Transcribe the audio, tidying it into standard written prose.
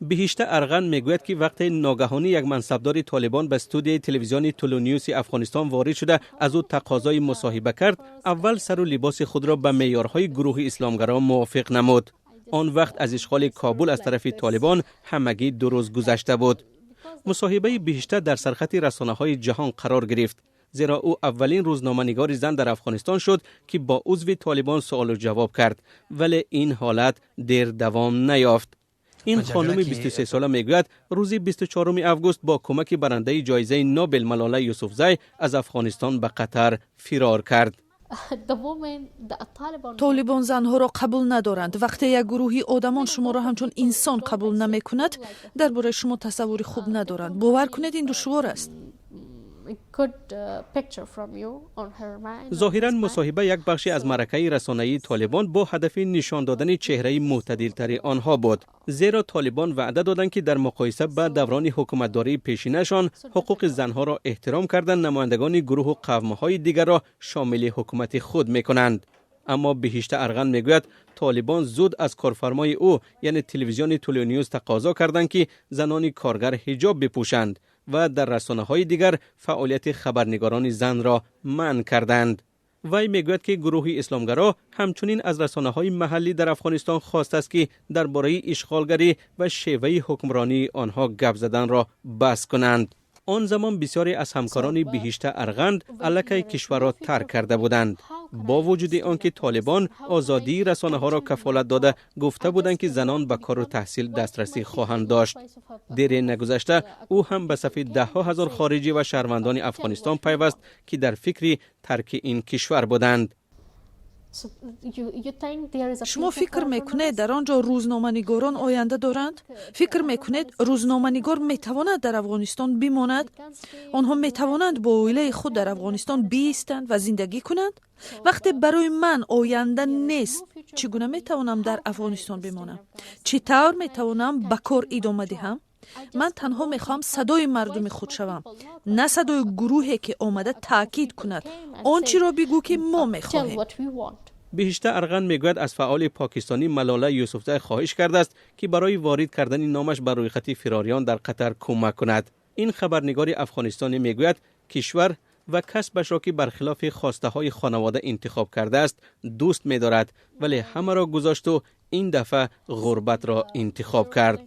Биҳишта Арғанд мегӯяд, ки вақте ногаҳонӣ як мансабдори Толибон ба студияи телевизиони Тулуньюси Афғонистон ворид шуда, аз ӯ тақозои мусоҳиба кард, аввал сару либоси худро ба меъёрҳои гурӯҳи исломгаро мувофиқ намуд. Он вақт аз ишғоли Кобул аз тарафи Толибон ҳамагӣ 2 рӯз гузашта буд. Мусоҳибаи Биҳишта дар сархати расонаҳои ҷаҳон қарор гирифт, зеро ӯ аввалин рӯзноманигори зан дар Афғонистон шуд, ки бо узви Толибон суолу ҷавоб кард. Вале ин ҳолат дер давом наёфт. Ин хонуми 23 сола мегӯяд, рӯзи 24 август бо кӯмаки барандаи ҷоизаи Нобел Малола Юсуфзай аз Афғонистон ба Қатар фирор кард. Толибон занҳоро қабул надоранд. Вақте як гурӯҳи одамон шуморо ҳамчун инсон қабул намекунад, дар бораи шумо тасаввури хуб надоранд, бовар кунед, ин душвор аст. Зоҳиран, мусоҳиба як бахше аз маъракаи расонаии Толибон бо ҳадафи нишон додани чеҳраи мӯътадилтари онҳо буд, зеро Толибон ваъда доданд, ки дар муқоиса ба даврони ҳукуматдории пешинашон ҳуқуқи занҳоро эҳтиром карда, намояндагони гурӯҳу қавмҳои дигарро шомили ҳукумати худ мекунанд. Аммо Биҳишта Арғанд мегӯяд, Толибон зуд аз корфармои ӯ, яъне телевизиони Тулуньюз, тақозо карданд, ки занони коргар ҳиҷоб бипӯшанд ва дар расонаҳои дигар фаъолияти хабарнигорони занро манъ карданд. Вай мегӯяд, ки гурӯҳи исломгаро ҳамчунин аз расонаҳои маҳаллӣ дар Афғонистон хостааст, ки дар бораи ишғолгарӣ ва шеваи ҳукмронии онҳо гап заданро бас кунанд. Он замон бисёре аз ҳамкорони Биҳишта Арғанд аллакай кишварро тарк карда буданд, бо вуҷуди он ки Толибон озодии расонаҳоро кафолат дода, гуфта буданд, ки занон ба кору таҳсил дастрасӣ хоҳанд дошт. Дере нагузашта ӯ ҳам ба сафи даҳҳо ҳазор хориҷӣ ва шаҳрвандони Афғонистон пайваст, ки дар фикри тарки ин кишвар буданд. Шумо фикр мекунед, дар он ҷо рӯзноманигорон оянда доранд? Фикр мекунед, рӯзноманигор метавонад дар Афғонистон бимонад? Онҳо метавонанд бо оилаи худ дар Афғонистон биистанд ва зиндагӣ кунанд? Вақте барои ман оянда нест, чӣ гуна метавонам дар Афғонистон бимонам? Чӣ тавр метавонам ба кор идома диҳам? Ман танҳо мехоҳам садои мардуми худ шавам, на садои гурӯҳе, ки омада таъкид кунад: он чиро бигӯ, ки мо мехоҳем. Биҳишта Арғанд мегӯяд, аз фаъоли покистонӣ Малола Юсуфзай хоҳиш кардааст, ки барои ворид кардани номаш ба рӯйхати фирориён дар Қатар кӯмак кунад. Ин хабарнигори афғонистонӣ мегӯяд, кишвар ва касбашро, ки бархилофи хостаҳои хонавода интихоб кардааст, дӯст медорад, вале ҳамаро гузошту ин дафъа ғурбатро интихоб кард.